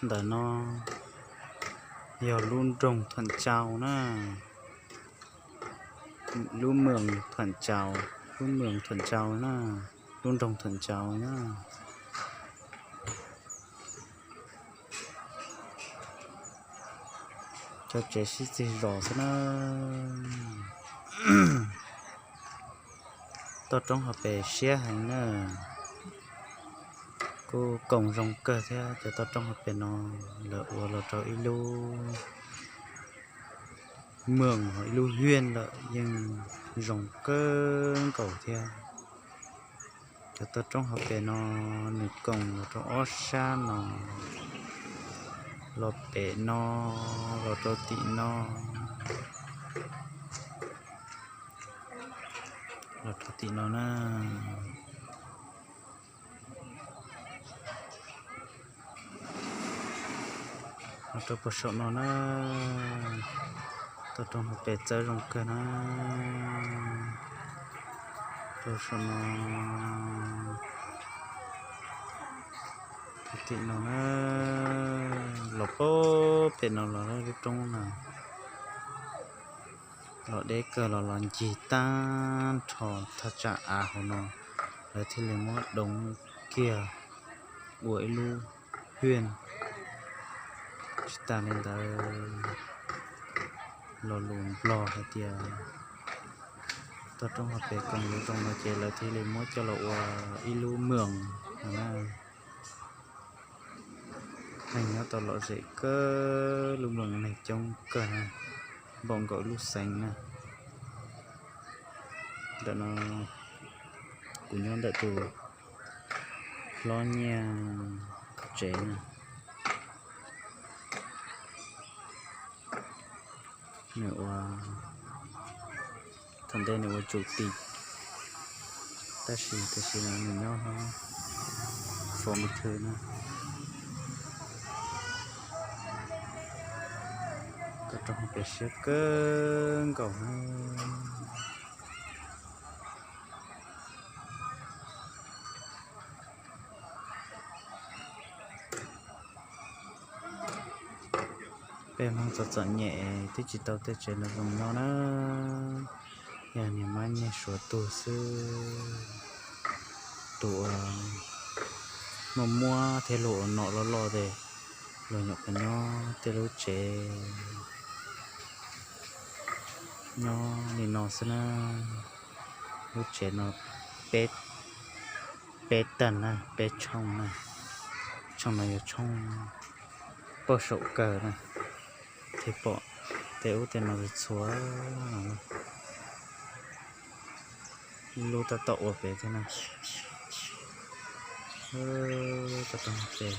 Ntawm no yog lub nroog Thuam Tsau na, lub moos Thuam Tsau, lub moos Thuam Tsau na, lub nroog Thuam Tsau na. Cov tsev sib txig zos xwb na. Toj roob hauv pes siab heev na, kuj koom zoo kawg thiab. Cov toj roob hauv pes no lawv ua los rau ib lub moos, ib lub hiaj lawm yeej zoo kawg nkaus thiab. Cov toj roob hauv pes no nws koom los rau ob sab no, los pem no, los rau tim no, los rau tim no na, los rau puag saum no na. Toj roob hauv pes txawb zoo kawg na. Rau saum no, rau tim no na, los puag pem no los lub roob na. Los deb kawg los los ncig tag nrho thaj tsam av hauv no, lawv thiaj li muab doov kiag ua ib lub hiaj. Tsis tas li ntawd, lo lus Nplog hais tias toj roob hauv pes koom zoo no ces lawv thiaj li muab coj los ua ib lub moos no na. Neeg nyob tau lom zem kawg, lub moos neeg coob kawg na, npaum nkaus lub xeev na. Ntawm no kuv nyob ntawm tus hlob Nyiaj tsev na. Nws ua, thaum ntej nws ua tsum tim, tab sis tam sim no nws nyob hauv Phom Npi Thw na. Toj roob hauv pes siab kawg nkaus na. Peb Hmoob txom txom nyem twb tsis tau tej tsev zoo zoo nyob na, yog niag mab nyiag suav tuag xwb. Tus uas muaj muab thiab luag ua nom loj loj ces luag nyuam qhuav nyob tej lub tsev nyob li no xwb na. Lub tsev no peb, peb tag na, peb tshooj na. Tshooj no yog tshooj pog saum kawg na, thiaj pom tej ub tej no txhua no. Ib lub tab tom ua pem thiab na. Toj roob pes,